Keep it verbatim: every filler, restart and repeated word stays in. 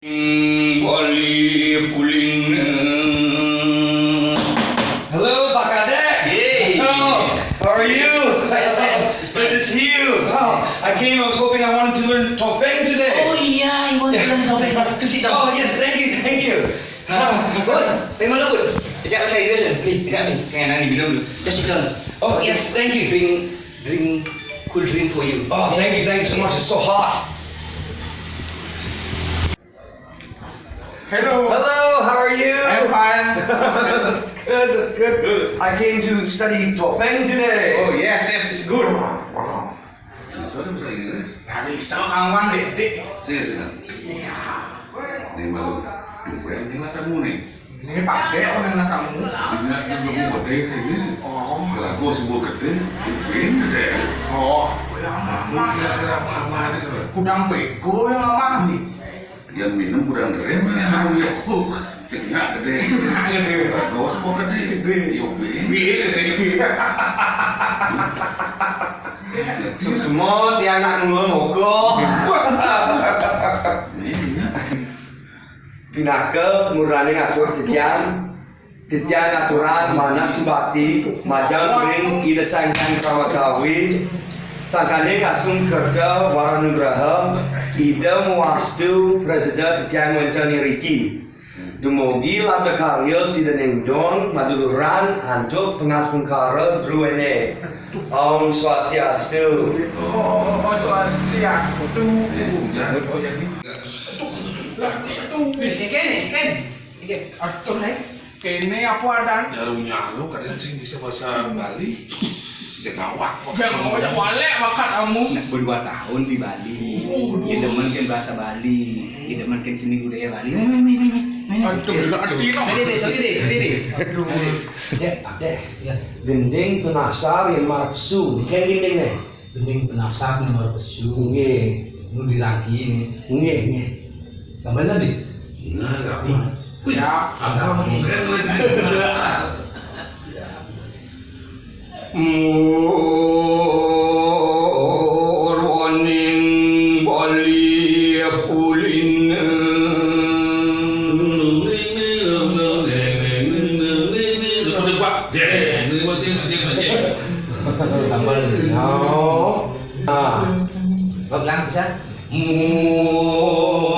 Bali Kuliner. Hello, Pak Kadek. Hey. Oh, how are you? Fine, fine. Good to see you. Oh, I came, I was hoping, I wanted to learn topeng today. Oh, yeah, you want to learn topeng. Please sit down. Oh, yes, thank you, thank you. Ah, Bun, pergi mana, Bun? Kejap, saya dulu. Beli, kejap ni. Jangan nangis, minum dulu. Just sit down. Oh, yes, thank you. Drink, drink, cool drink for you. Oh, thank you, thank you so much. It's so hot. Hello. Hello, how are you? I'm fine. That's good, that's good. Good. I came to study topeng today. Oh, yes, yes, it's good. Wow. Bisa ada bahasa Inggris? Nggak bisa, kawan, dek, dek. Sini, sini. Iya. Ini malu. Topeng ini lah kamu nih. Ini pakai orang nak kamu. Ini aku mau gede ini. Oh. Kalau aku semua gede, mungkin gede. Oh, yang mama. Kira-kira mama ini. Kudang bego yang mama. Nih. Yang minum kurang rem ya, ya. Ceknya gede. Gede. Bagus kok gede. Gede. Yo, bin. Bin. Semua tiang nak ngulon mogok. Iya. Pinaka murani ngatur titiang. Titiang ngaturang manah subakti majeng ring Ida Sang Hyang Kramatawi, sangkaning asung kerta waranugraha Ida mawastu prasida titiang wénten iriki. Dumugi labda karya sida ning dong maduluran antuk pangastungkara druéné. Om Swastiastu. Oh, Swastiastu. Aduh, ya, oh, ya, ini. Aduh, aduh, ini, ini, ini. Aduh, naik. Kéné apa adan? Nyaru-nyaru kadén sing bisa bahasa Bali. Jengawak. Jengawak, jengawak, bakat kamu. Nah, berdua tahun di Bali. Oh, ya demen kan bahasa Bali. Ya demen kan seni budaya Bali. Nih, nih, nih, nih, nih. Nih, nih. Aduh, gila, aduh. Sorry deh, sorry deh, sorry deh. Aduh. Dek, Pak Dek. Ya. Gending penasar yang marepsu. Ikan gending nih. Gending penasar nomor pesu. Nggih. Nu dirangki ini. Nggih, nggih. Gambar tadi? Nah, gambar. Siap. Ada mungkin lagi penasar. Murwaning Bali Pulin. Jeng, jeng, jeng, jeng. Tambah. Oh. Nah. Kau bilang bisa? Mu